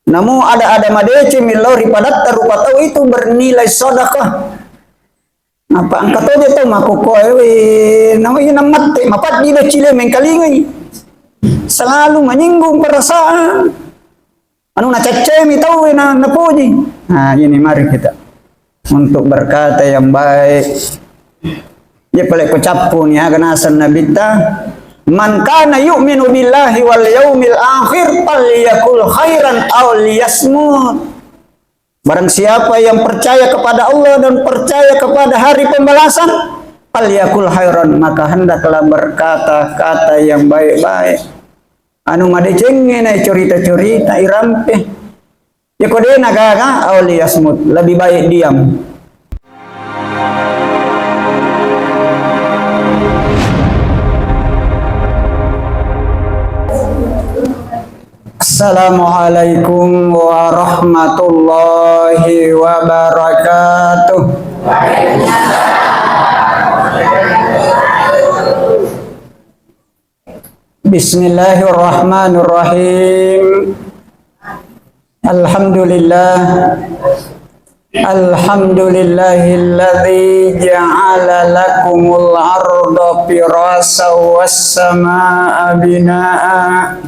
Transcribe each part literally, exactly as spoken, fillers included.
Namo ada-ada madeceng millau ri padatta rupa tau itu bernilai sedekah. Apa engka toje tau makkukkoe, we, namo iya namette, mapaddi decile mengkalingai. Selalu menyinggung perasaan. Anu nacaccemi tau, we, na, napoji. Nah, ini mari kita untuk berkata yang baik. Iya pale ko cappu ni aga naseng Nabitta, "Man kana yu'minu billahi wal yaumil akhir falyakul khairan aw liyasmut." Barang siapa yang percaya kepada Allah dan percaya kepada hari pembalasan, falyakul khairan, maka hendaklah berkata-kata yang baik-baik. Anu madecengnge na cerita-cerita irampe. Ya ko de na gaga, aw liyasmut, lebih baik diam. Assalamualaikum warahmatullahi wabarakatuh. Bismillahirrahmanirrahim. Alhamdulillah. Alhamdulillahilladzi ja'ala lakumul arda firasyan was samaa'a binaa'a.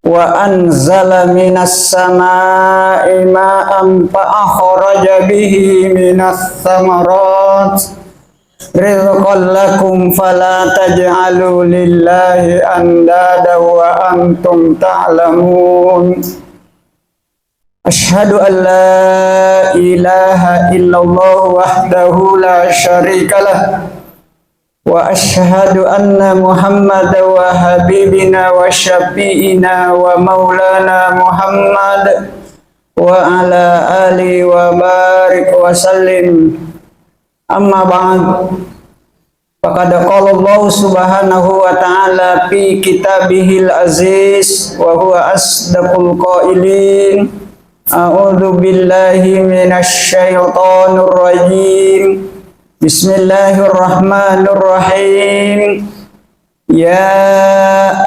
Wa anzala minas samaa'i ma'an fa akhraja bihi minas samarat rizqan lakum fala taj'alu lillahi andada wa antum ta'lamun. Asyhadu an la ilaha illallah wahdahu la syarikalah. Wa asyhadu anna Muhammadan wa habibina wa syafi'ina wa maulana Muhammad wa ala alihi wa barik wa sallim. Amma ba'd. Faqad qala Allah subhanahu wa ta'ala fi kitabihil aziz wa huwa asdaqul qailin. A'udzu billahi minasy syaithanir rajim. Bismillahirrahmanirrahim. Ya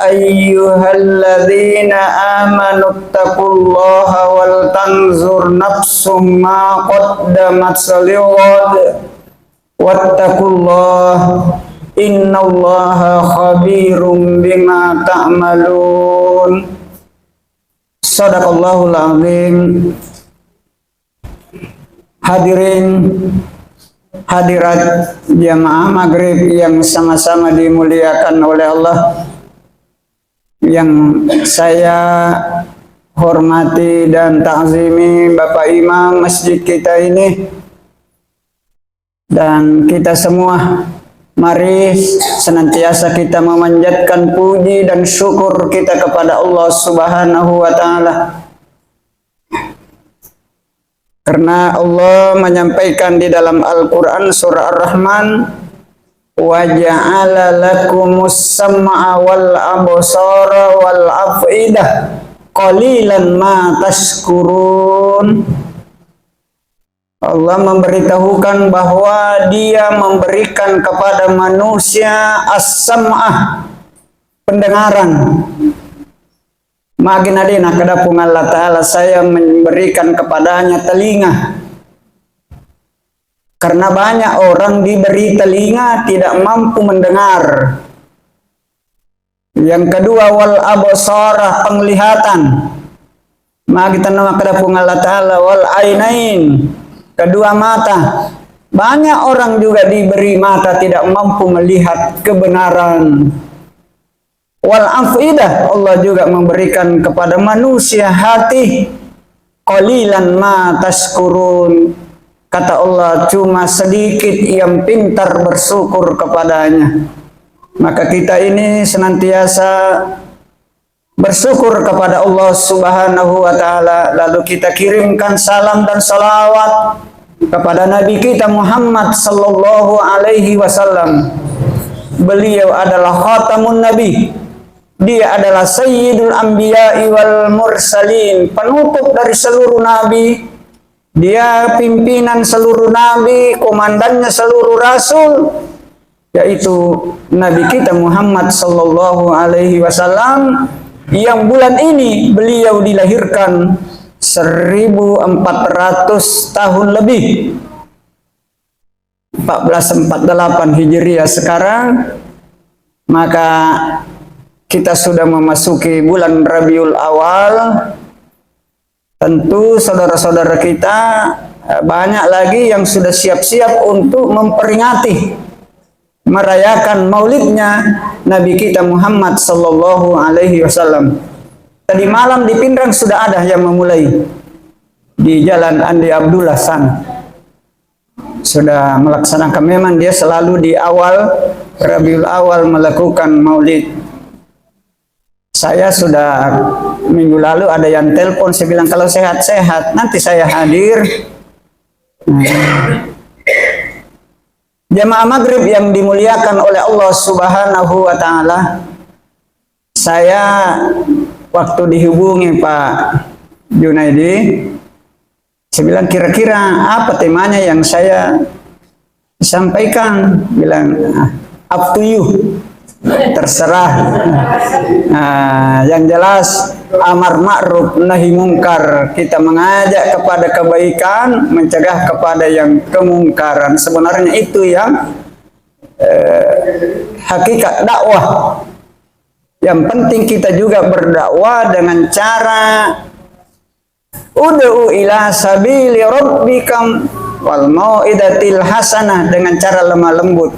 ayyuhalladzina amanu taqullaha wal tanzur nafsum ma qaddamat lighad. Wattaqullah. Innallaha khabirum bima ta'malun. Sadaqallahul azim. Hadirin hadirat jamaah maghrib yang sama-sama dimuliakan oleh Allah, yang saya hormati dan takzimi Bapak Imam masjid kita ini, dan kita semua, mari senantiasa kita memanjatkan puji dan syukur kita kepada Allah Subhanahu wa Ta'ala. Karena Allah menyampaikan di dalam Al-Quran, surah Ar-Rahman, "Wa ja'ala lakumus sam'a wal absara wal af'idah, qalilan ma tashkurun." Allah memberitahukan bahwa Dia memberikan kepada manusia as-sam'ah, pendengaran. Magi na de nakkeda Puang Allah Ta'ala, "Saya memberikan kepadanya telinga." Karena banyak orang diberi telinga, tidak mampu mendengar. Yang kedua, wal absara, penglihatan. Magi tenna makkeda Puang Allah Ta'ala, wal ainain, kedua mata. Banyak orang juga diberi mata, tidak mampu melihat kebenaran. Wal afidah, Allah juga memberikan kepada manusia hati. Qalilan ma tashkurun. Kata Allah, cuma sedikit yang pintar bersyukur kepadanya. Maka kita ini senantiasa bersyukur kepada Allah Subhanahu wa Ta'ala, lalu kita kirimkan salam dan salawat kepada Nabi kita Muhammad sallallahu alaihi wasallam. Beliau adalah khatamun nabi, dia adalah sayyidul anbiya'i wal mursalin, penutup dari seluruh nabi, dia pimpinan seluruh nabi, komandannya seluruh rasul, yaitu Nabi kita Muhammad sallallahu alaihi wasallam. yang bulan ini beliau dilahirkan seribu empat ratus tahun lebih, empat belas empat delapan Hijriah sekarang, maka kita sudah memasuki bulan Rabiul Awal. Tentu saudara-saudara kita, eh, banyak lagi yang sudah siap-siap untuk memperingati, merayakan maulidnya Nabi kita Muhammad sallallahu alaihi wasallam. Tadi malam di Pinrang sudah ada yang memulai di Jalan Andi Abdullah sana. Sudah melaksanakan, memang dia selalu di awal Rabiul Awal melakukan maulid. Saya sudah minggu lalu ada yang telepon, saya bilang, "Kalau sehat-sehat, nanti saya hadir." Jamaah maghrib yang dimuliakan oleh Allah Subhanahu wa Ta'ala, saya waktu dihubungi Pak Junaidi, saya bilang, "Kira-kira apa temanya yang saya sampaikan?" Bilang, "Ah, up to you. Terserah." Ah, yang jelas, amar ma'ruf nahi mungkar. Kita mengajak kepada kebaikan, mencegah kepada yang kemungkaran. Sebenarnya itu yang, eh, hakikat dakwah. Yang penting kita juga berdakwah dengan cara "Ud'u ila sabili rabbikam wal mau'idatil hasanah", dengan cara lemah lembut.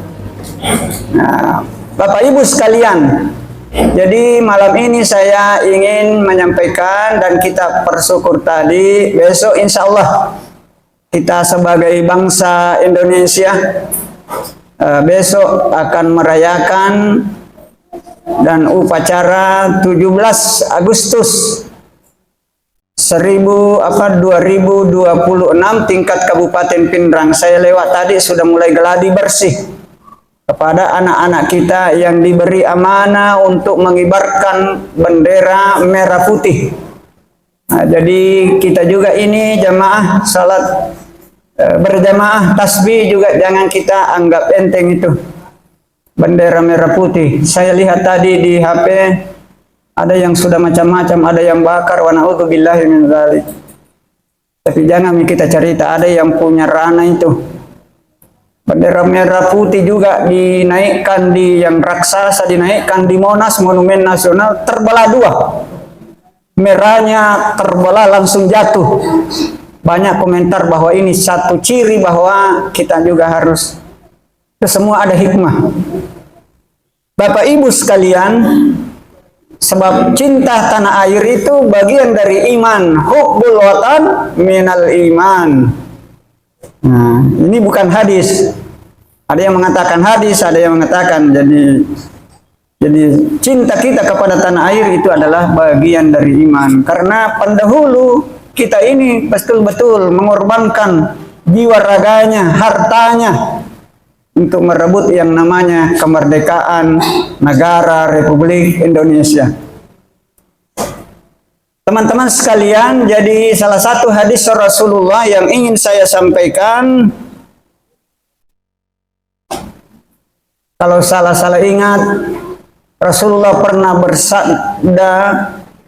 Nah, Bapak Ibu sekalian, jadi malam ini saya ingin menyampaikan dan kita bersyukur tadi, besok insya Allah kita sebagai bangsa Indonesia, eh, besok akan merayakan dan upacara tujuh belas Agustus seribu, apa, dua ribu dua puluh enam tingkat Kabupaten Pinrang. Saya lewat tadi sudah mulai geladi bersih kepada anak-anak kita yang diberi amanah untuk mengibarkan bendera merah putih. Nah, jadi kita juga ini jamaah salat, eh, berjamaah tasbih juga jangan kita anggap enteng itu. Bendera merah putih. Saya lihat tadi di H P ada yang sudah macam-macam, ada yang bakar, wa na'udzubillahi min dzalik. Tapi jangan kita cerita, ada yang punya rana itu. Bendera merah putih juga dinaikkan di, yang raksasa dinaikkan di Monas, Monumen Nasional, terbelah dua. Merahnya terbelah, langsung jatuh. Banyak komentar bahwa ini satu ciri bahwa kita juga harus, itu semua ada hikmah. Bapak Ibu sekalian, sebab cinta tanah air itu bagian dari iman. Hubbul watan minal iman. Nah, ini bukan hadis. Ada yang mengatakan hadis, ada yang mengatakan, jadi, jadi cinta kita kepada tanah air itu adalah bagian dari iman. Karena pendahulu kita ini betul-betul mengorbankan jiwa raganya, hartanya untuk merebut yang namanya kemerdekaan negara Republik Indonesia. Teman-teman sekalian, jadi salah satu hadis Rasulullah yang ingin saya sampaikan, kalau salah-salah ingat, Rasulullah pernah bersabda,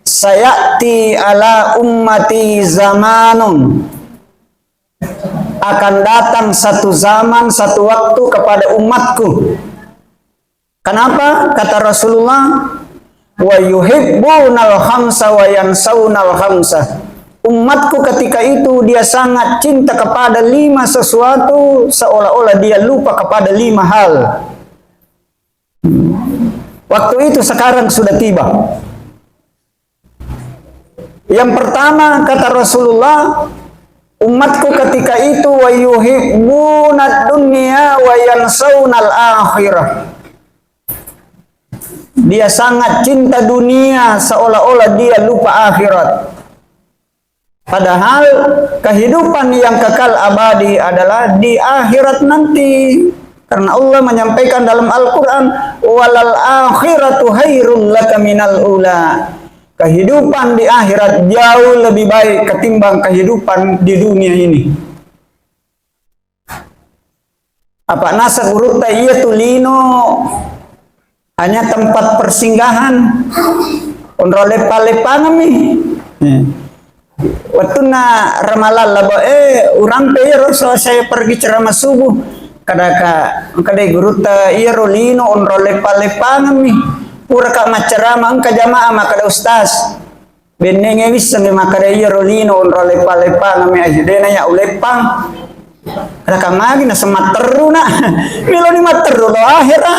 "Sayati ala ummati zamanun," akan datang satu zaman, satu waktu kepada umatku. Kenapa? Kata Rasulullah, "Wa yuhibbunal khamsa wa yansaunal khamsa." Umatku ketika itu dia sangat cinta kepada lima sesuatu, seolah-olah dia lupa kepada lima hal. Waktu itu sekarang sudah tiba. Yang pertama, kata Rasulullah, umatku ketika itu, "Wa yuhibbunad dunya wa yansaunal akhirah." Dia sangat cinta dunia, seolah-olah dia lupa akhirat. Padahal kehidupan yang kekal abadi adalah di akhirat nanti. Karena Allah menyampaikan dalam Al-Quran, "Walal akhiratu khairul laka minal ula." Kehidupan di akhirat jauh lebih baik ketimbang kehidupan di dunia ini. Apa naseng urutta iya tu lino hanya tempat persinggahan. Onrong leppang-leppangemmi. Eh. Wettunna Ramalang labo, eh, urampe iyaro so saya pergi ceramah subuh. Kadaka, engka dé gurutta, iyaro lino onrong leppang-leppangemmi. Puraka macceramah engka jamaah makkeda, "Ustaz, bennengnge wissengngi makkeda iyaro lino onrong leppang-leppangemmi, aja dé na iya uleppang." Kadaka magi naseng matterru na. Meloni matterru lao ahera.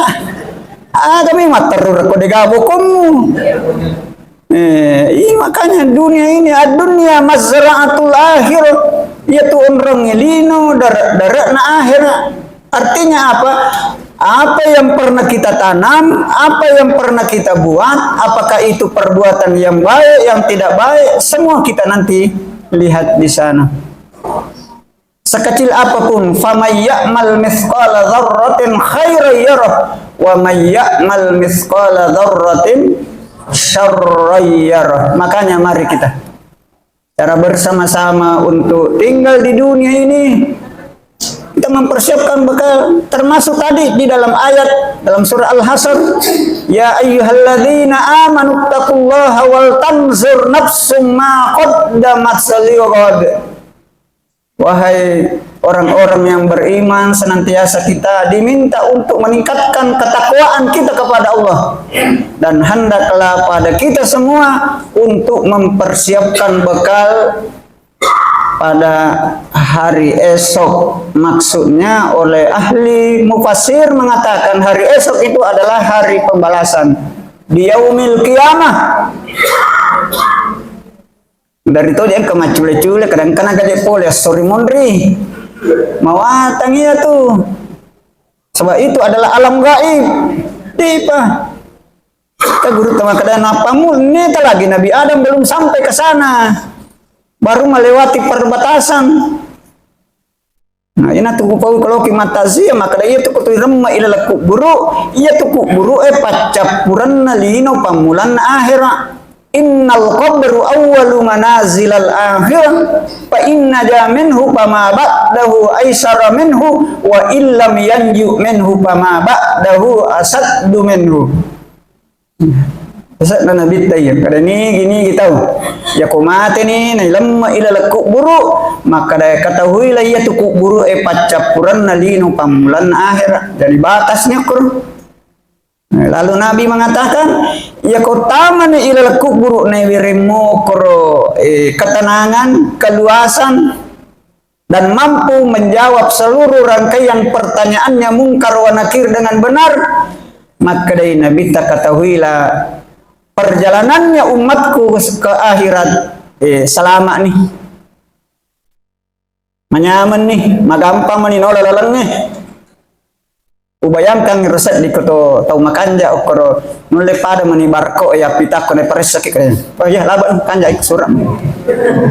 Agami matterru rekko dé gaga bokommu. Eh, iya, makanya dunia ini, ad-dunya mazra'atul akhirah. Iyatu onrongnge lino, dare-, dare'na akhirat. Artinya apa? Apa yang pernah kita tanam, apa yang pernah kita buat, apakah itu perbuatan yang baik, yang tidak baik, semua kita nanti lihat di sana. Sekecil apapun, faman ya'mal mithqala dzarratin khairan yarah, wa man ya'mal mithqala dzarratin syarran yarah. Makanya mari kita cara bersama-sama untuk tinggal di dunia ini, kita mempersiapkan bekal, termasuk tadi di dalam ayat dalam surah Al-Hasr, "Ya ayyuhalladzina amanu taqullaha wal tanzur nafsum ma qaddamat lighad." Wahai orang-orang yang beriman, senantiasa kita diminta untuk meningkatkan ketakwaan kita kepada Allah. Dan hendaklah pada kita semua untuk mempersiapkan bekal pada hari esok. Maksudnya, oleh ahli mufasir mengatakan hari esok itu adalah hari pembalasan. Di yaumil qiyamah. Dari tau engka maccule-cule, kadang kana gaje pole, sorry monri. Mawatang iya tu. Sebab itu adalah alam gaib. Dipa. Ka guru tama kada napamu, neta lagi Nabi Adam belum sampai ke sana. Baru melewati perbatasan. Nah, ina tu kupau kaloki mattazia, makkeda iya tu kutu iremma ilaleng kuburu, iya tu kuburu e paccappurenna lino pammulanna akhira. Innal qabru awwalu manazilal akhirah, fa inna ja minhu fama ba'dahu aisara minhu, wa illam yanju minhu fama ba'dahu asaddu minhu. Pesanna Nabitta iya, kada nigi-nigi tau. Yako mateni, nailemma ilaleng kuburu, makkada katahuilah iya tu kuburu e paccappurenna lino pammulanna akhira. Jadi batasnya kur. Lalu Nabi mengatakan, yako tamani ilaleng kuburu, naiweremmo koro, eh, ketenangan, keluasan, dan mampu menjawab seluruh rangkaian pertanyaannya Mungkar wa Nakir dengan benar, makkedai Nabitta, ketahuilah perjalanannya umatku ke akhirat, eh, selamat nih. Manyameng nih, magampang mani nola lalengnge. Ubayangkan ro sedding ko to tau makanja okkoro nulle pada mani barko ya pitakko ne paressaki kaya. Oh iya, laba kanja ik surang.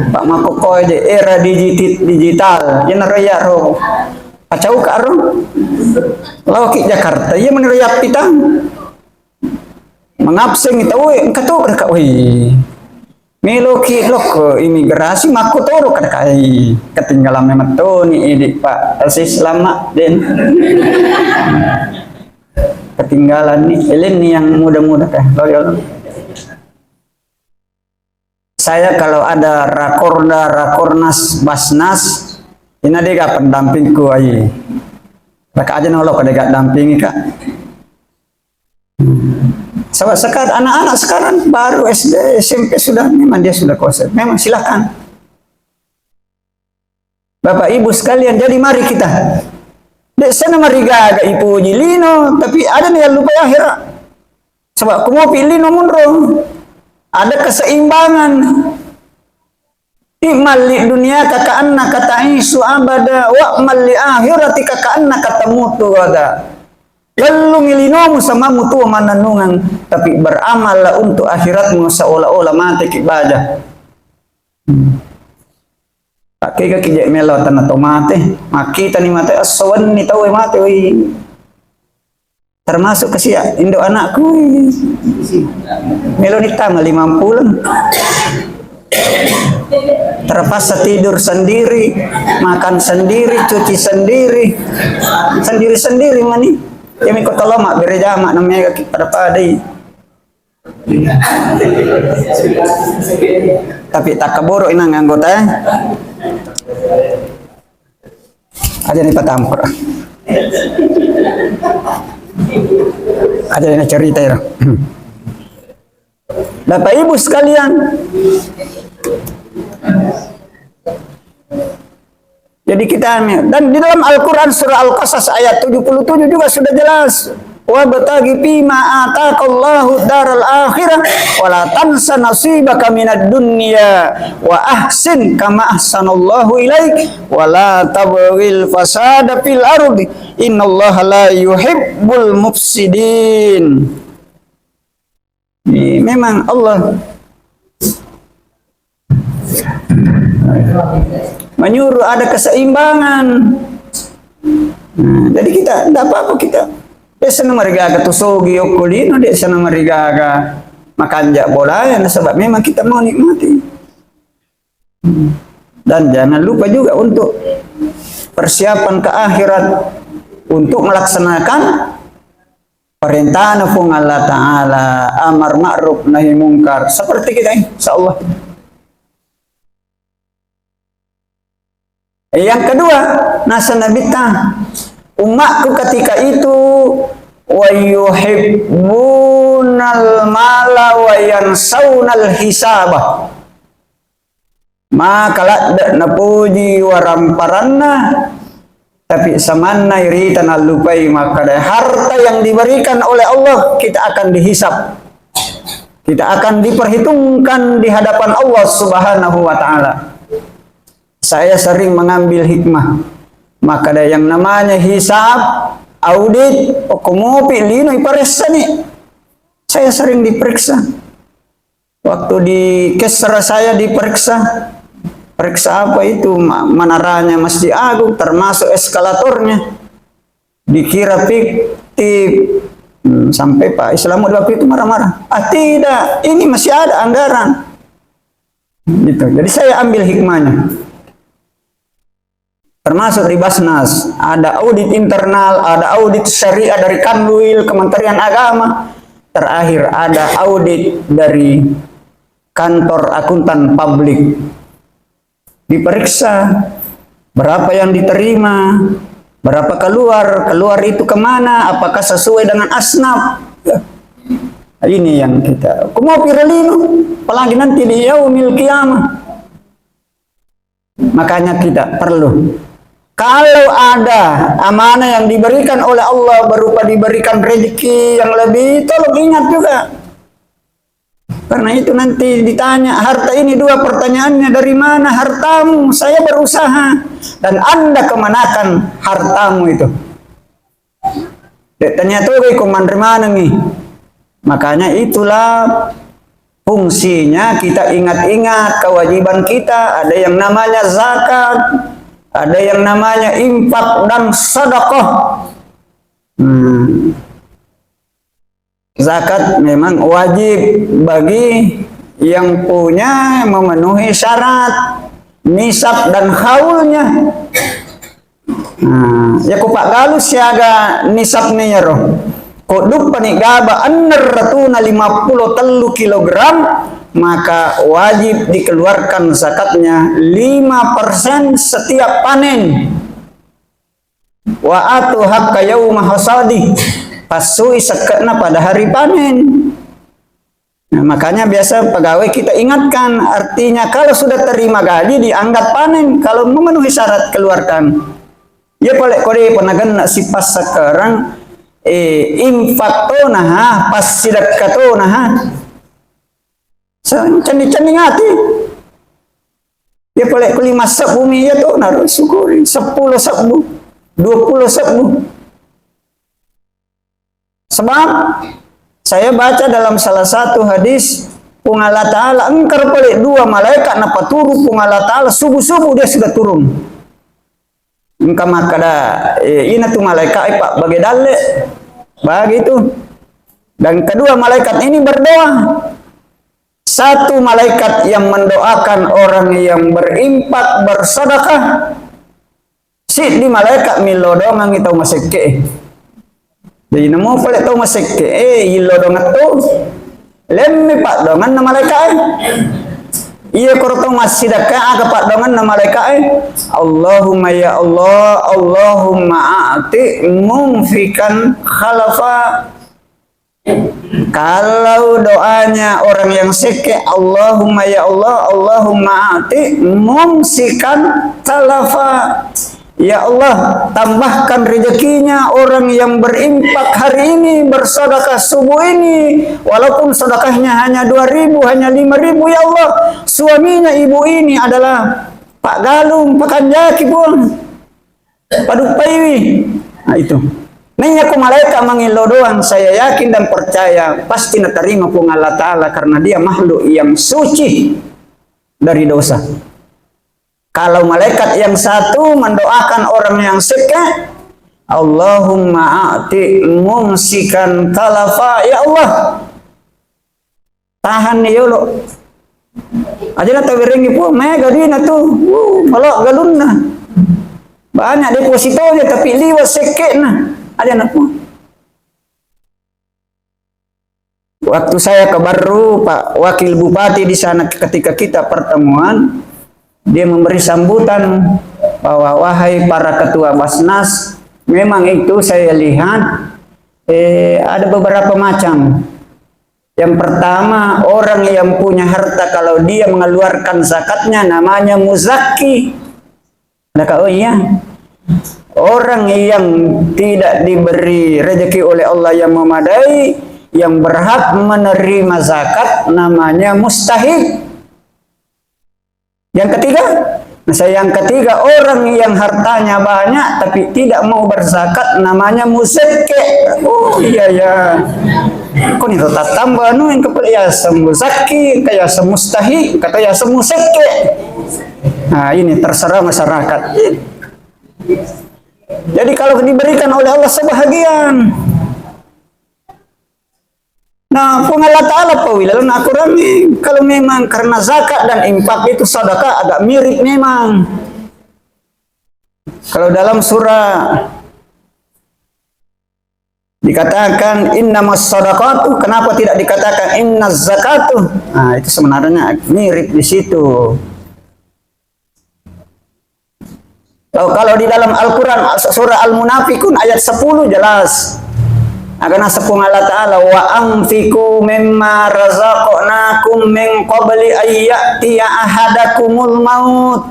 Pak makkokkoe je era digiti-, digital. Yenaro iya ro pacauka ro. Laoki Jakarta, iya mani ro yappitang. Mangabsengi tauwe, engka to raka, weh. Meloki lokko imigrasi, makkutoro kada kai. Ketinggalan memang toni idi, Pak. Asis lama, den. Ketinggalan nih, elen nih yang muda-muda kah. Loyol. Saya kalau ada rakorda, rakornas, basnas, ina dega pendampingku ai. Raka aja nolo ko dega dampingi, Kak. Sebab sekarang anak-anak sekarang baru S D, S M P sudah, memang dia sudah kuasa. Memang silakan. Bapak Ibu sekalian, jadi mari kita. Dek sana marigaga ipuji lino, tapi ada nih yang lupa akhirat. Sebab kumopi lino munro. Ada keseimbangan. I'mal li dunyaka ka'annaka ta'isyu abada, wa'mal li akhiratika ka'annaka tamutu gada. Lellungi linomu samamu tuo mannennungeng, tapi beramallah untuk akhiratmu seolah-olah mateki baja. Hmm. Pakkega ki je melo tanna to mate, makkitani mate, esso wenni tau e mate, woi. Termasuk kesia, indo anakku. Meloni tama limang puluh. Terpaksa tidur sendiri, makan sendiri, cuci sendiri. Sendiri-sendiri mani. Yami ko toloma bere jama na mega ki pada-padai. Tapi takkaboro inang anggota, eh. Aja ni patampur. Aja ni cerita ya. Bapak Ibu sekalian, jadi kita, dan di dalam Al-Quran surah Al-Qasas ayat tujuh puluh tujuh juga sudah jelas. Wabtaghi fima atakallahu daral akhirah wa la tansa nasibaka minad dunya wa ahsin kama ahsanallahu ilaik wa la tabghil fasada fil ardi innallaha la yuhibbul mufsidin. Ini memang Allah menyuruh ada keseimbangan. Nah, jadi kita tidak apa-apa kita. Desa nama rigaga tu sogi okkolino, desa nama rigaga makanja bola ya, nasaba memang kita mau nikmati. Dan jangan lupa juga untuk persiapan ke akhirat, untuk melaksanakan perintahna Puang Allah Ta'ala, amar ma'ruf nahi mungkar. Seperti kita, insya Allah. Yang kedua, nasa Nabitta, umatku ketika itu, wa yuhibbunal mala wa yansaunal hisabah. Maka ladde napoji waramparanna, tapi samanna irita nallupai makkada harta yang diberikan oleh Allah, kita akan dihisab. Kita akan diperhitungkan di hadapan Allah Subhanahu wa Ta'ala. Saya sering mengambil hikmah. Makkada yang namanya hisab, audit, okko mopi lino iparessani. Saya sering diperiksa. Waktu di Kesra saya diperiksa. Periksa apa itu? Ma-, menaranya Masjid Agung, termasuk eskalatornya. Dikira fiktif. Hmm, sampai Pak Islam waktu itu marah-marah. "Ah, tidak, ini masih ada anggaran." Gitu. Jadi saya ambil hikmahnya. Termasuk di Basnas, ada audit internal, ada audit syariah dari Kanwil, Kementerian Agama. Terakhir ada audit dari kantor akuntan publik. Diperiksa berapa yang diterima, berapa keluar, keluar itu kemana, apakah sesuai dengan asnaf. Ya. Ini yang kita, kumo pirelino, apalagi nanti di yaumil qiyamah. Makanya kita perlu. Kalau ada amanah yang diberikan oleh Allah berupa diberikan rezeki yang lebih, tolong ingat juga. Karena itu nanti ditanya, harta ini dua pertanyaannya, dari mana hartamu? Saya berusaha. Dan Anda kemanakan hartamu itu? Dek tanya tu, ko manre manengi. Makanya itulah fungsinya kita ingat-ingat kewajiban kita. Ada yang namanya zakat, ada yang namanya infak dan sedekah. Hmm. Zakat memang wajib bagi yang punya memenuhi syarat nisab dan haulnya. Nah, ya ku paggalu siaga nisabnya yaro. Ko duppani gaba enner ratuna lima puluh tellu kilogram, maka wajib dikeluarkan zakatnya lima persen setiap panen. Wa atu hakka yauma hasadi, passui sekke'na pada hari panen. Nah, makanya biasa pegawai kita ingatkan, artinya kalau sudah terima gaji dianggap panen, kalau memenuhi syarat keluarkan. Ya pale kode pernah kena sipas sekarang, eh, infak to nah, pas sidakka to nah. Cenning-cenning ati. Ya pale ku lima sebbu mi ya to, naro syukuri. Seppulo sebbu, dua puluh sebbu. Sebab saya baca dalam salah satu hadis, Puang Allah Ta'ala engkar pale dua malaikat napaturu Puang Allah Ta'ala subuh-subuh dia sudah turun. Engka makkada, eh, ina tu malaikat, eh, Pak, bage dalle. Bagi itu. Dan kedua malaikat ini berdoa. Satu malaikat yang mendoakan orang yang berinfak, bersedekah. Siddi malaikat millo doangengngi tau masekke. Jadi namo pale tau masekke, eh, illo doangeng tu. Lemmi paddoanganna malaika'e. Iya koro tau massidakka aga paddoanganna malaika'e? Allahumma ya Allah, Allahumma a'ti munfiqan khalafa. Kalau doanya orang yang sekke, Allahumma ya Allah, Allahumma a'ti mumsikan talafa. Ya Allah, tambahkan rezekinya orang yang berinfak hari ini, bersedekah subuh ini, walaupun sedekahnya hanya dua ribu, hanya lima ribu, ya Allah, suaminya ibu ini adalah Pak Galung, Pak Kanjaki pun. Paduppaiwi. Nah, itu. Nah, iya ko malaikat mangillau doang, saya yakin dan percaya pasti natarima Puang Allah Ta'ala karena dia makhluk yang suci dari dosa. Kalau malaikat yang satu mendoakan orang yang sekke, Allahumma a'ti mumsikan talafa, ya Allah, tahanni yolo. Aja na tawerengi Puang, mega duina tu. Uh, melo galunna. Banyak depositonya tapi liwa sekke'na. Aja na Puang. Waktu saya ke Barru, Pak Wakil Bupati di sana, ketika kita pertemuan, dia memberi sambutan bahwa, "Wahai para ketua Basnas, memang itu saya lihat, eh, ada beberapa macam. Yang pertama, orang yang punya harta, kalau dia mengeluarkan zakatnya, namanya muzakki." Maka, oh iya, orang yang tidak diberi rezeki oleh Allah yang memadai, yang berhak menerima zakat, namanya mustahik. Yang ketiga, nah, saya yang ketiga, orang yang hartanya banyak tapi tidak mau berzakat, namanya muzekke. Oh iya ya. Koni to tattamba anu yang kepala yaseng muzakki, engka yaseng mustahi, engka to yaseng muzekke. Nah, ini terserah masyarakat. Jadi kalau diberikan oleh Allah sebahagian. Nah, Puang Allah Ta'ala pawi lalu nakurangi, kalau memang karena zakat dan infak itu sedekah agak mirip memang. Kalau dalam surah dikatakan innamas sadaqatu, kenapa tidak dikatakan innaz zakatu? Nah, itu sebenarnya mirip di situ. Kalau, kalau di dalam Al-Quran, surah Al-Munafikun ayat sepuluh jelas. Akan nasabung Allah Ta'ala, "Wa anfiqu mimma razaqnakum min qabli an ya'tiya ahadakumul maut.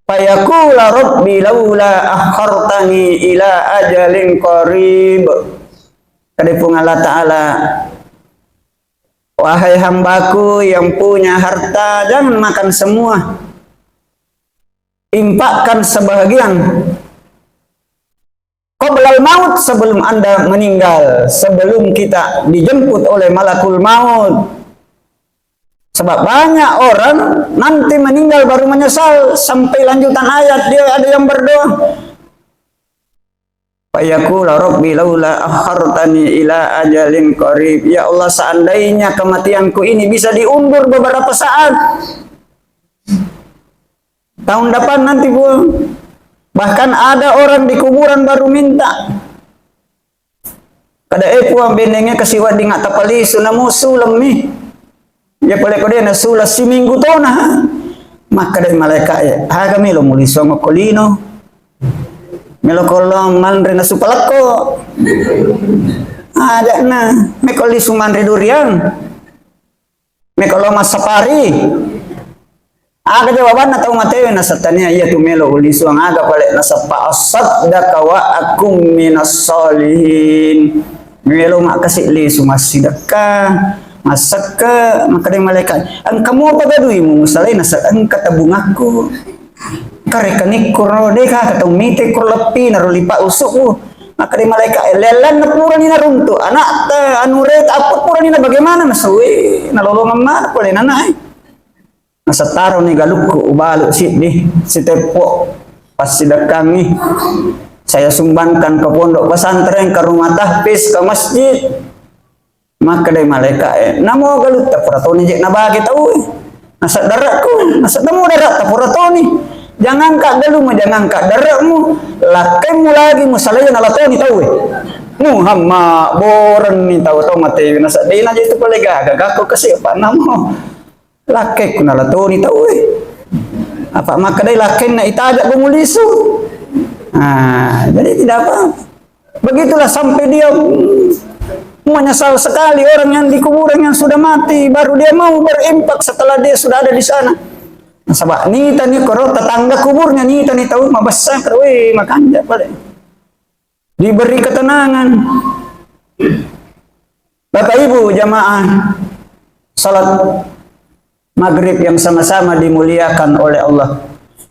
Fayaqula rabbi laula akhartani ila ajalin qarib." Kata Puang Allah Ta'ala, "Wahai hambaku yang punya harta, jangan makan semua. Infakkan sebahagian. Qablal maut, sebelum Anda meninggal, sebelum kita dijemput oleh malakul maut." Sebab banyak orang nanti meninggal baru menyesal, sampai lanjutan ayat dia ada yang berdoa. Fayaqula rabbi laula akhartani ila ajalin qarib. Ya Allah, seandainya kematianku ini bisa diundur beberapa saat. Tahun depan nanti, Puang. Bahkan ada orang di kuburan baru minta. Kada, eh, Puang, benengnge kasi wedding attapalisu, namusu lemmi. Ya pole ko de nasula siminggu tona. Makkeda malaika'e, "Aga melo mulisuang okko lino? Melo ko lo manre nasu palekko." Aja'na, meko lisu manre durian. Meko lo massapari. Aga jawabanna tau matewe? Nasaba tania iya tu melo ulisuang aga pale nasappa, "Asaddaqa wa akun minas solihin." Melo makkasi lisu massidekka, massekke, makkeda malaikat, "Engka muapa gaduimu?" Musalai nasaba, "Engka tabungakku. Engka rekanikku ro, deka katau mite ku leppi naro lipa usukku." Makkeda malaikat, "Lellanna purani naruntu, anakta, anureta, apa purani na bagaimana?" Nasue, nalolongeng mana pole nanae. Nasettaroni galukku, ubalu siddi, siteppo, passidekkangngi. Saya sumbangkan ke pondok pesantren, ke rumah tahfiz, ke masjid. Makkedai malaika'e, "Namo galutta pura toni je nabage tauwe. Naseddarekku, naseddamo darakta pura toni. Jangangka galumu, jangangka darekmu, lakkaimmu lagi musalaiya nalatoni tauwe." Muhammad, borenni tau-tau mate, naseddena je tu pole gaga, gakko kasi apa namo. Lakkekku nalatoni tau, eh. Apa makkedai lakkenna itajak gumulisu. Ah, jadi tidak apa. Begitulah sampai dia, mm, menyesal sekali orang yang di kuburan yang sudah mati, baru dia mau berimpak setelah dia sudah ada di sana. Nasaba nitani koro tetangga kuburnya, nitani tau mabessa koro, weh, makanja pale. Diberi ketenangan. Bapak Ibu jamaah salat maghrib yang sama-sama dimuliakan oleh Allah.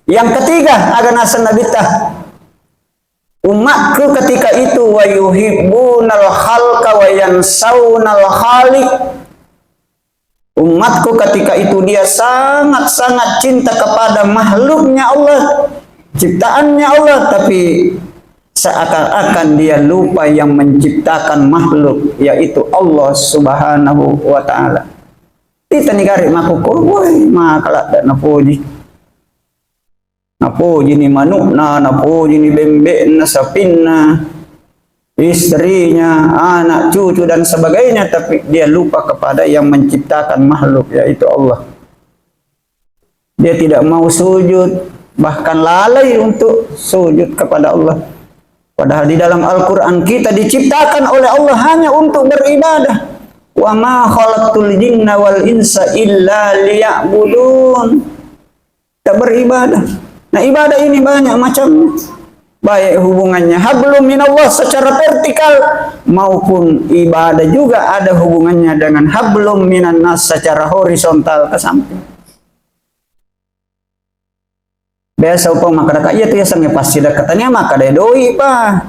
Yang ketiga, aga naseng Nabitta, umatku ketika itu wa yuhibbunal khalqa wa yansaunal khaliq. Umatku ketika itu dia sangat-sangat cinta kepada makhluknya Allah, ciptaannya Allah, tapi seakan-akan dia lupa yang menciptakan makhluk, yaitu Allah Subhanahu wa Ta'ala. Kita negara makukko, woi, maka ladda napoji. Napojini manu'na, napojini bembe'na, sapinna, istrinya, anak, cucu, dan sebagainya, tapi dia lupa kepada yang menciptakan makhluk, yaitu Allah. Dia tidak mau sujud, bahkan lalai untuk sujud kepada Allah. Padahal di dalam Al-Quran kita diciptakan oleh Allah hanya untuk beribadah. Wa ma khalaqtul jinna wal insa illa liya'budun. Tak beribadah. Nah, ibadah ini banyak macamnya. Baik hubungannya hablum minallah secara vertikal maupun ibadah juga ada hubungannya dengan hablum minannas secara horizontal ke samping. Biasa upama makkadaka, iya tu yasengnge passidekka, tania makkadai doi pa.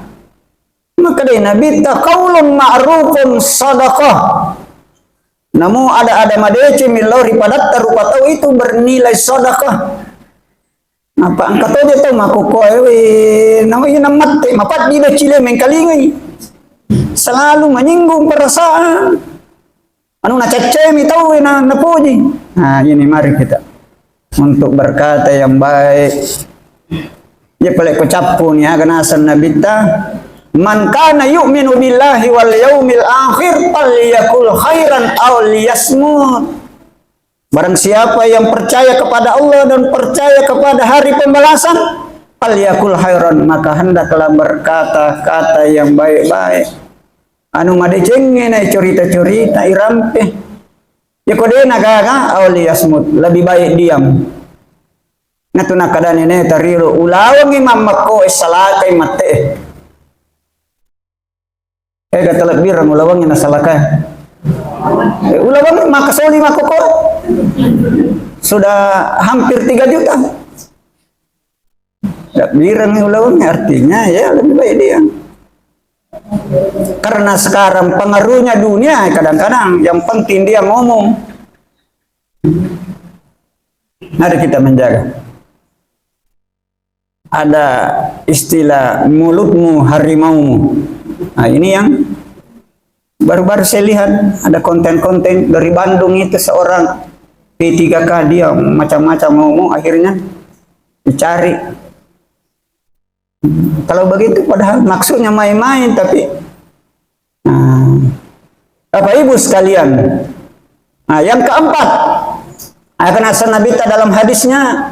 Makkadai Nabitta, qaulun ma'rufun sadaqah. Namo ada-ada madeceng millau ri padatta rupa tau itu bernilai sadaqah. Apa engka to dia tau makkukkoe, we, namo iya namette, mapaddi beccile mengkalingai. Selalu menyinggung perasaan. Anu nacaccemi tau na, napoji. Nah, ini mari kita untuk berkata yang baik. Ya pale ko cappu ni aga naseng Nabitta, "Man kana yu'minu billahi wal yaumil akhir falyakul khairan aw liyasmut." Barang siapa yang percaya kepada Allah dan percaya kepada hari pembalasan, falyakul khairan, maka hendaklah berkata kata yang baik-baik. Anu madecengnge na cerita-cerita irampe. Ya ko de na gaga, aw liyasmut, lebih baik diam. Natu nakkadani ne tariro, ulawengngi mammekko e salakai mate. Eh, kata lebbi rang ulawengngi na salakai. Eh, ulawengngi makasoli makkokko. Sudah hampir tiga juta. Lebbi rang ulawengngi, artinya ya lebih baik diam. Karena sekarang pengaruhnya dunia, kadang-kadang yang penting dia ngomong. Mari kita menjaga. Ada istilah mulutmu harimaumu. Nah, ini yang baru-baru saya lihat, ada konten-konten dari Bandung itu, seorang P tiga K, dia macam-macam ngomong, akhirnya dicari. Kalau begitu, padahal maksudnya main-main, tapi, nah, Bapak Ibu sekalian, nah, yang keempat, akan asal Nabi ta dalam hadisnya,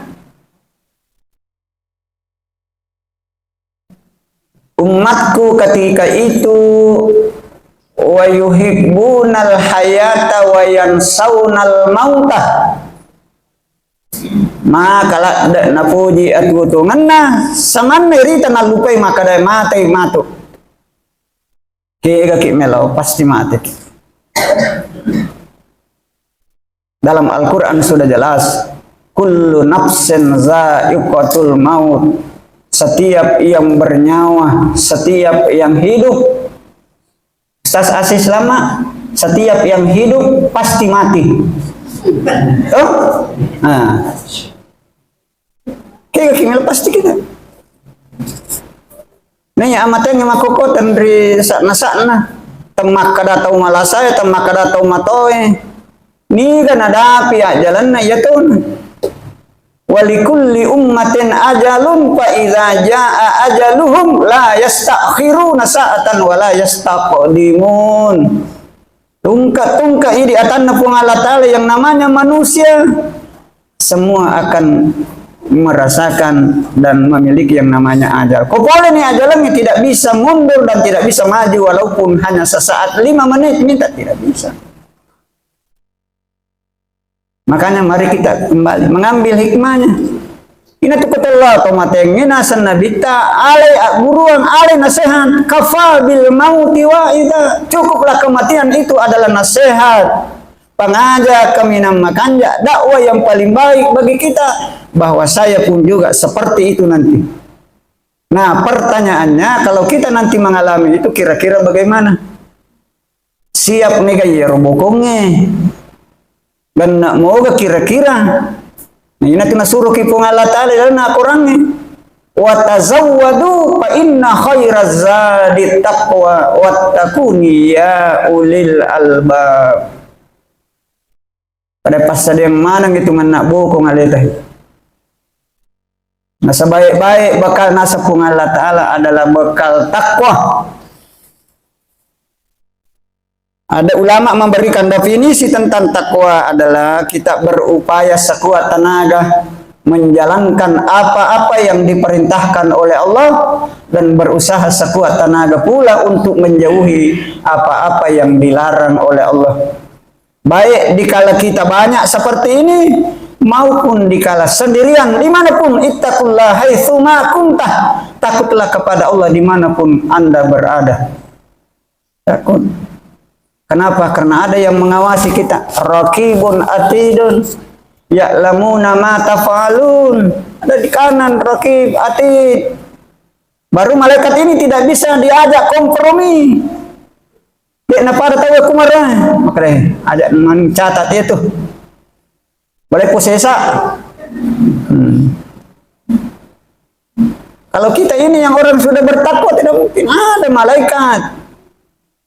umatku ketika itu, wa yuhibbunal hayata wa yansaunal mauta. Maka ladde napoji atuo-tuongenna, samanna irita nallupai makkeda matai matu. Kegaki melo, pasti mati. Dalam Al-Quran sudah jelas, kullu nafsin za'iqatul maut. Setiap yang bernyawa, setiap yang hidup, Ustaz Asis Lama, setiap yang hidup pasti mati. Toh? Nah. Kega kimel pasti kita. Nih, amateng makkokko tenri sakna-sakna. Temmakkada tau malasae, temmakkada tau matoe. Niga nadapi ajjalenna iya tona. Walikulli ummatin ajalun fa idza jaa ajaluhum la yastakhiruna sa'atan wa la yastaqdimun. Tungka-tungka idi atanna Puang Allah Ta'ala yang namanya manusia, semua akan merasakan dan memiliki yang namanya ajal. Ko pole ni ajalnya tidak bisa mundur dan tidak bisa maju walaupun hanya sesaat lima menit minta tidak bisa. Makanya mari kita kembali mengambil hikmahnya. Ina tu kutella to mateng ina senna bitta alai agguruang alai nasihat kafa bil mauti wa ida. Cukuplah kematian itu adalah nasihat. Pengaja kaminang makanja dakwah yang paling baik bagi kita bahwa saya pun juga seperti itu nanti. Nah, pertanyaannya kalau kita nanti mengalami itu kira-kira bagaimana? Siap mega iyaro bokongnge. Ganna moga kira-kira. Nah, ina tu nasuroki Puang Allah Ta'ala dalam Al-Qurannya. Wa tazawwadu fa inna khairaz zadi taqwa wattaquni ya ulil albab. Pada passadiang maneng itu manna bokong aleta. Nasabaik-baik bekal nasa Puang Allah Ta'ala adalah bekal takwa. Ada ulama memberikan definisi tentang takwa adalah kita berupaya sekuat tenaga menjalankan apa-apa yang diperintahkan oleh Allah dan berusaha sekuat tenaga pula untuk menjauhi apa-apa yang dilarang oleh Allah. Baik dikala kita banyak seperti ini maupun dikala sendirian dimanapun, ittaqullah haitsuma kunta, takutlah kepada Allah dimanapun Anda berada. Takut. Kenapa? Karena ada yang mengawasi kita. Raqibun atidun, ya'lamuna ma taf'alun. Ada di kanan Raqib, Atid. Baru malaikat ini tidak bisa diajak kompromi. Dia na pada tahu aku marah. Makanya ajak mencatat itu. Boleh pusesa. Hmm. Kalau kita ini yang orang sudah bertakwa, tidak mungkin ada malaikat.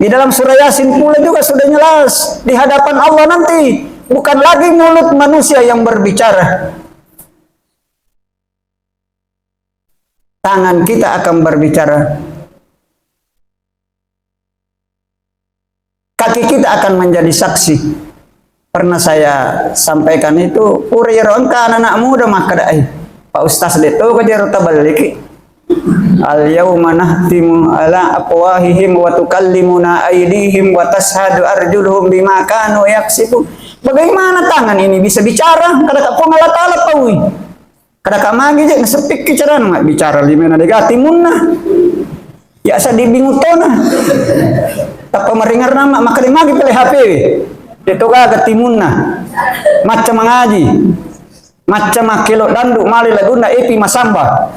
Di dalam surah Yasin pula juga sudah jelas. Di hadapan Allah nanti, bukan lagi mulut manusia yang berbicara. Tangan kita akan berbicara. Kaki kita akan menjadi saksi. Pernah saya sampaikan itu, pura iyaro engka anak-anak muda makkeda, "Eh, Pak Ustaz, de to ka jero tabelliki. Al yauma nahtimu ala afwahihim wa tukallimuna aidihim wa tashhadu arjuluhum bima kanu yaksibun." Bagaimana tangan ini bisa bicara? Kada ka Puang Allah Ta'ala paui. Kada ka magi je, naseppikki carana mabbicara limena de ga timunna. Ya sa dibingung tona. Tappa maringerna ma-, makkeda magi pale H P we. De to gaga timunna. Macca mangaji. Macca makkelo dandu male lagunna Epi Masamba.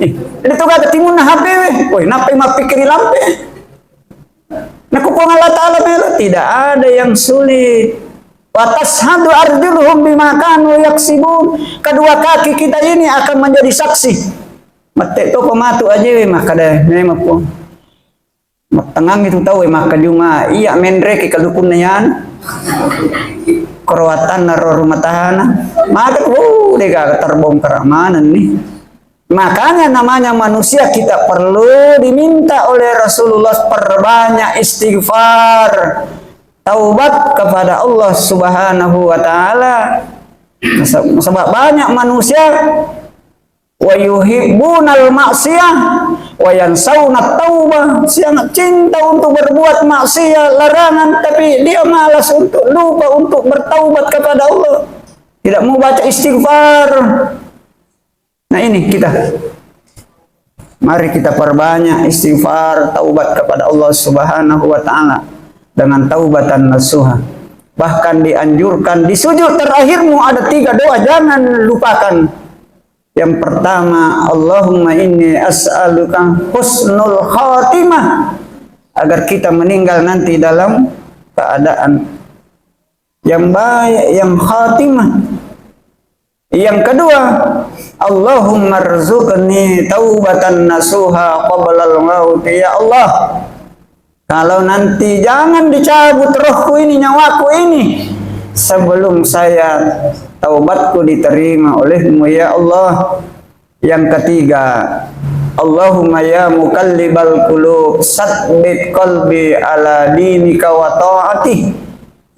Eh, de to gaga timunna H P we. Woi, nappai mappikkiri lampe. Nakko Puang Allah Ta'ala melo, tidak ada yang sulit. Wa tashhadu arjuluhum bima kanu yaksibun. Kedua kaki kita ini akan menjadi saksi. Mette to pematu ajewe makkeda memang Puang. Mattengang itu tau e makkajuma iya menreki kalukunna yan. Korowatanna ro rumah tahanan. Maka, oh, dega terbongkar maneng nih. Makanya namanya manusia kita perlu diminta oleh Rasulullah perbanyak istighfar, taubat kepada Allah Subhanahu wa Ta'ala. Sebab banyak manusia wa yuhibbunal maksiyah wa yansauna taubah, sangat cinta untuk berbuat maksiat, larangan, tapi dia malas untuk lupa untuk bertaubat kepada Allah. Tidak mau baca istighfar. Nah, ini kita. Mari kita perbanyak istighfar, taubat kepada Allah Subhanahu wa Ta'ala dengan taubatan nasuha. Bahkan dianjurkan di sujud terakhirmu ada tiga doa, jangan lupakan. Yang pertama, Allahumma inni as'aluka husnul khatimah, agar kita meninggal nanti dalam keadaan yang baik, yang khatimah. Yang kedua, Allahumma rzuqni taubatan nasuha qablal mauti. Ya Allah, kalau nanti jangan dicabut rohku ini, nyawaku ini, sebelum saya taubatku diterima olehmu, ya Allah. Yang ketiga, Allahumma ya muqallibal qulub, sabbit qalbi ala dinika wa ta'atih.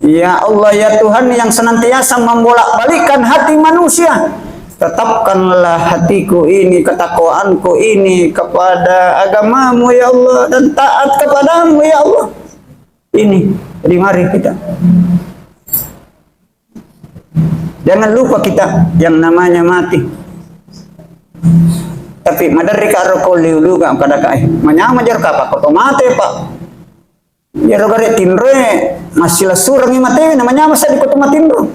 Ya Allah, ya Tuhan yang senantiasa membolak-balikkan hati manusia, tetapkanlah hatiku ini, ketakwaanku ini kepada agamamu, ya Allah, dan taat kepadamu, ya Allah. Ini, jadi mari kita. Jangan lupa kita yang namanya mati. Tapi maderri ka ro ko liulu ka kada ka, eh, manyama jero ka, Pak, ko to mate, Pak. Iyaro gare tinroe, massilessurengngi mate, na manyama seddi ko to matinro.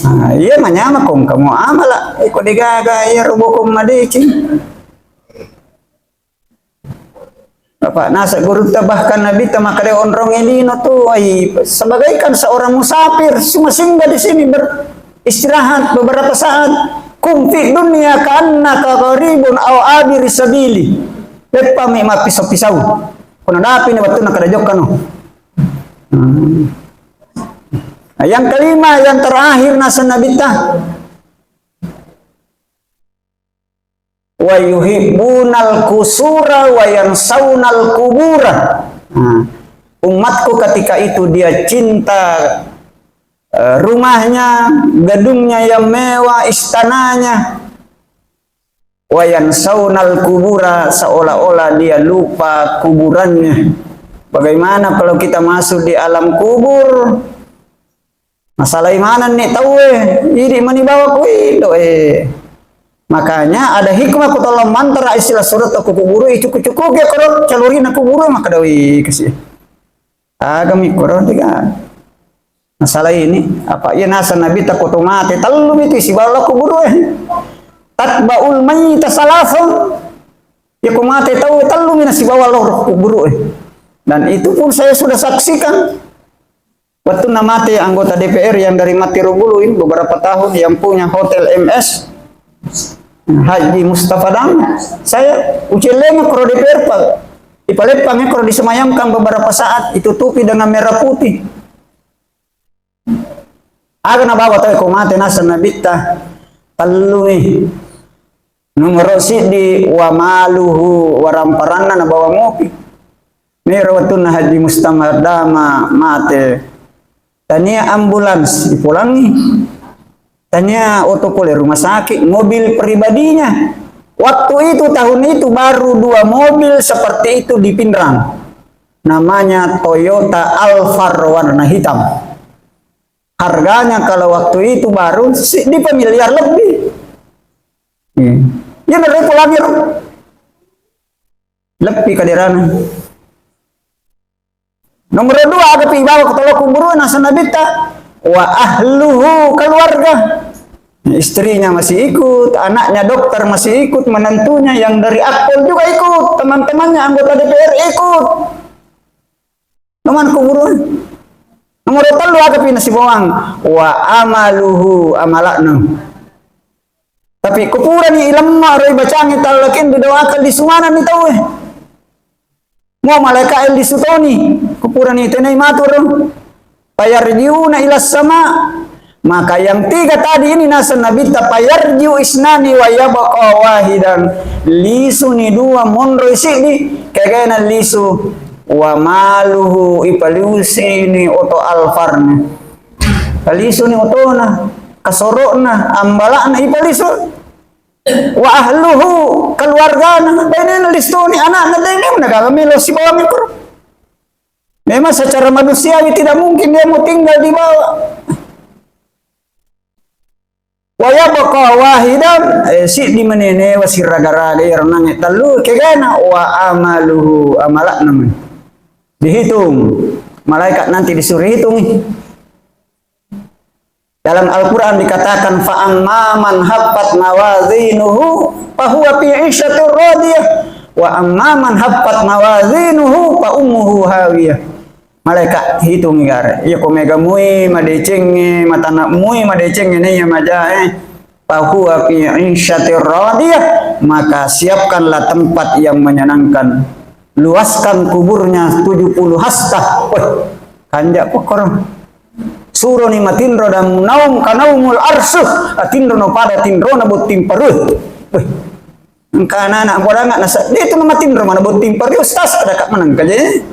Ah, iya manyama kong kamu amala, eh, ko degaga iyaro bokong madeceng. Bapak nasa gurutta, bahkan Nabitta makkeda onrong lino tu, ai, sebagaikan seorang musafir, cuma singgah di sini beristirahat beberapa saat. Kum fi dunya ka'annaka gharibun au abiri sabili. Leppami mappisau-pisau. Kono dapi ni wettunna kada jokkano. Hmm. Nah, yang kelima, yang terakhir nasa Nabitta. Wa yuhibbunal qusura wa yansaunal qubura. Nah, umatku ketika itu dia cinta, eh, rumahnya, gedungnya yang mewah, istananya. Wa yansaunal qubura, seolah-olah dia lupa kuburannya. Bagaimana kalau kita masuk di alam kubur? Masalai manenni tauwe, idi mani bawa ku indo e. Makanya ada hikmah ku tolong mantara istilah surat ku kuburu, cuku-cuku ke koro calurina kuburu, maka dawi kasi. Agami koro tiga. Masalah ini, apa iya nasa Nabitta ko to mate, tellu mi tu sibawa kuburu e. Tatba'ul mayyita salasun. Ya ko mate tau tellu mi na sibawa lo kuburu e. Dan itu pun saya sudah saksikan. Wettunna mate anggota D P R yang dari Matiro Bulu ini beberapa tahun, yang punya hotel M S, Haji Mustafa Dam, saya ucelleng koro D P R, Pak. Ipaleppang koro disemayamkan beberapa saat, ditutupi dengan merah putih. Aga nabawa tau ko mate nasa Nabitta, tellu mi. Nomoro siddi, wa maluhu, waramparanna nabawa mopi. Mero wettunna Haji Mustafa Dama mate. Tania ambulans dipulangi. Tania oto pole rumah sakit, mobil pribadinya. Waktu itu, tahun itu, baru dua mobil seperti itu di Pinrang. Namanya Toyota Alphard warna hitam. Harganya kalau waktu itu baru si-, di miliar lebih. Iya. Iya, dari pulangi, Ro. Lebbi kaderana. Nomor dua, aga pi bawa ke tolo kuburu, nasa Nabitta, wa ahluhu, keluarga. Istrinya masih ikut, anaknya dokter masih ikut, menantunya yang dari Akpol juga ikut, teman-temannya anggota D P R ikut. Nomor kuburu. Nomor tellu, aga pi nasibawang, wa amaluhu, amalakna. Tapi kupurani ilemma ro ibacangi tallakin didoakan lisu manenni tauwe. Mo malaika lisu toni, kupurani tenai matur. Fayarjiuna ila sama. Maka yang tiga tadi ini nasa Nabitta, fayarjiu isnani wa yabqa wahidan. Lisuni dua, monroi siddi, kegana lisu. Wa maluhu, ipalusini oto Alfarna. Palisuni otona, kasoro'na, ambala'na ipalisu. Wa ahluhu, keluargana, bainena listuni, anakna, dai memang nagaga melo sibawa mikro. Memang secara manusiawi tidak mungkin dia mau tinggal di bawah. Wa yabqa wahidan, eh, siddi menene wa siraga-raga iyaro nange tellu, kegana wa amaluhu, amalakna men. Dihitung. Malaikat nanti disuruh hitungi. Dalam Al-Quran dikatakan, "Fa amma man haffat mawazinuhu fa huwa fi 'isyatir radiyah, wa amma man haffat mawazinuhu fa ummuhu hawiyah." Malaikat hitung gare. Iya ko mega mui madecengnge, matana mui madecengnge, naiya majae, fa huwa fi 'isyatir radiyah, maka siapkanlah tempat yang menyenangkan. Luaskan kuburnya tujuh puluh hasta. Weh, kanja pokkoro. Suroni matinro dan naum kanaumul arsyuh, atinro no pada tinrona botting parue. Weh, engka anak-anak bodanga nasa, dia itu matinro mana botting parue, ustaz kada kak menang kaje.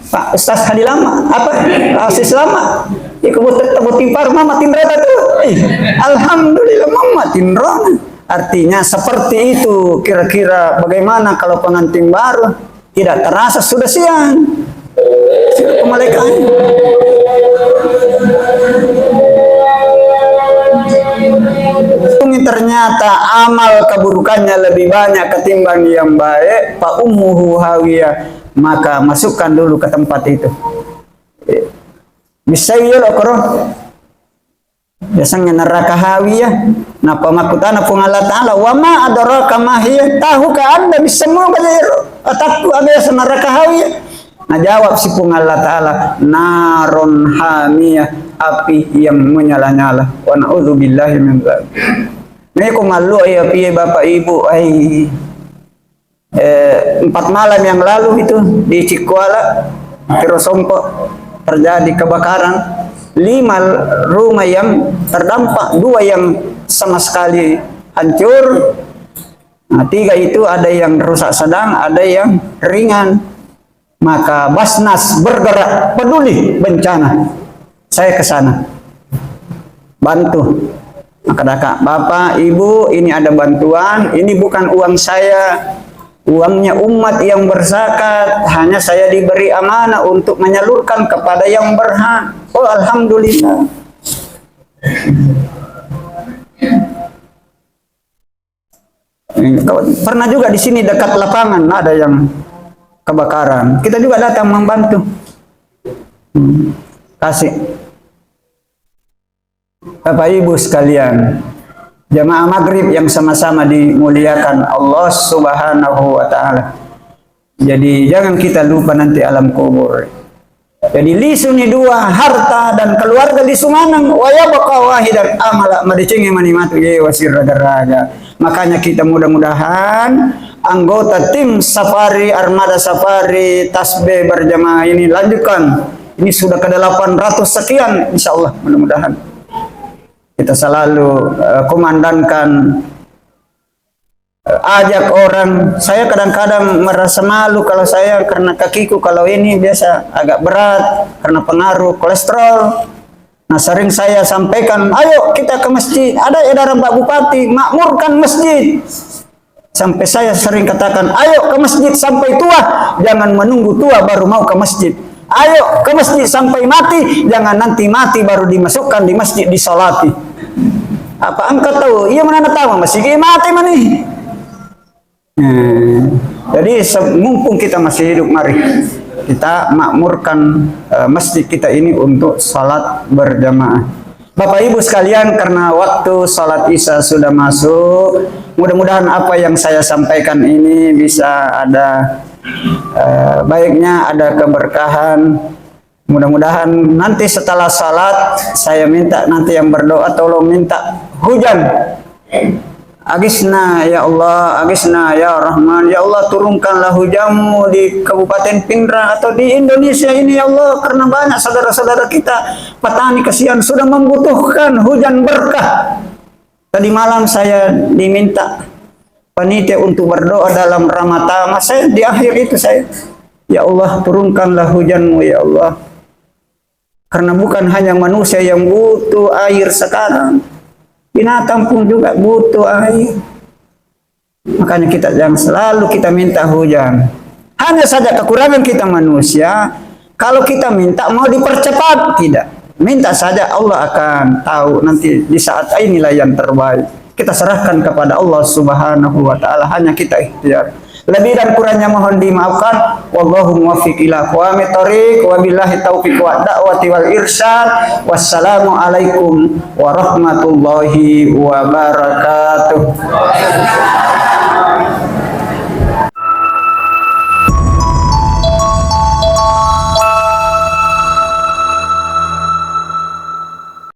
Pak Ustaz Hadi Lama, apa? Asis Lama. Iku botting, botting parue mama tinro tu. Eh, alhamdulillah mama tinro. Artinya seperti itu kira-kira bagaimana kalau pengantin baru? Tidak terasa sudah siang. Sudah kemalaikahan. Ternyata amal keburukannya lebih banyak ketimbang yang baik, fa ummuhu hawiyah, maka masukkan dulu ke tempat itu. Bisa iya lo koro. Biasanya neraka hawiyah. Napa makkutana Puang Allah Ta'ala, "Wa ma adraka ma hiya?" Tahukah anda bisa mau belajar atakku biasa neraka hawiyah? Nah, jawab si Puang Allah Ta'ala, "Naron hamiyah," api yang menyala-nyala. Wa na'udzubillahi min dzalik. Ini ku malu ya piye Bapak Ibu, ai. Eh, empat malam yang lalu itu di Cikkuala, Tirosompo, terjadi kebakaran. Lima rumah yang terdampak, dua yang sama sekali hancur. Nah, tiga itu ada yang rusak sedang, ada yang ringan. Maka Basnas bergerak, peduli bencana. Saya ke sana. Bantu. Maka kata, "Bapak, Ibu, ini ada bantuan, ini bukan uang saya. Uangnya umat yang berzakat, hanya saya diberi amanah untuk menyalurkan kepada yang berhak." Oh, alhamdulillah. Pernah juga di sini dekat lapangan ada yang kebakaran. Kita juga datang membantu. Hmm. Kasih. Bapak Ibu sekalian, jamaah maghrib yang sama-sama dimuliakan Allah Subhanahu wa Ta'ala. Jadi, jangan kita lupa nanti alam kubur. Jadi, lisuni dua, harta dan keluarga lisu maneng, wa yabqa wahidan, amala madecengi mani matu ye wasir raga-raga. Makanya kita mudah-mudahan anggota tim safari, armada safari, tasbih berjamaah ini lanjutkan. Ini sudah ke delapan ratus sekian, insya Allah, mudah-mudahan. Kita selalu, eh, komandankan, eh, ajak orang. Saya kadang-kadang merasa malu kalau saya karena kakiku kalau ini biasa agak berat karena pengaruh kolesterol. Nah, sering saya sampaikan, "Ayo kita ke masjid." Ada edaran Pak Bupati, "Makmurkan masjid." Sampai saya sering katakan, "Ayo ke masjid sampai tua, jangan menunggu tua baru mau ke masjid. Ayo ke masjid sampai mati, jangan nanti mati baru dimasukkan di masjid disalati." Apa engkau tahu? Iya mana tahu masjid mati mani. Hmm. Jadi se- mumpung kita masih hidup, mari kita makmurkan, eh, masjid kita ini untuk salat berjamaah. Bapak Ibu sekalian, karena waktu salat Isya sudah masuk, mudah-mudahan apa yang saya sampaikan ini bisa ada, eh, baiknya, ada keberkahan. Mudah-mudahan nanti setelah salat, saya minta nanti yang berdoa tolong minta hujan. Agisna ya Allah, agisna ya Rahman, ya Allah turunkanlah hujanmu di Kabupaten Pinrang atau di Indonesia ini ya Allah, karena banyak saudara-saudara kita petani kesian sudah membutuhkan hujan berkah. Tadi malam saya diminta panitia untuk berdoa dalam Ramadhan. Saya di akhir itu saya, "Ya Allah, turunkanlah hujanmu ya Allah." Karena bukan hanya manusia yang butuh air sekarang, binatang pun juga butuh air. Makanya kita jangan selalu kita minta hujan. Hanya saja kekurangan kita manusia, kalau kita minta mau dipercepat, tidak. Minta saja, Allah akan tahu nanti di saat inilah yang terbaik. Kita serahkan kepada Allah Subhanahu wa Ta'ala, hanya kita ikhtiar. Lebih dan kurangnya mohon dimaafkan. Wallahu muwaffiq ila aqwamit thariq. Wabillahi taufiq wa da'wati wal irsyad. Wassalamualaikum warahmatullahi wabarakatuh.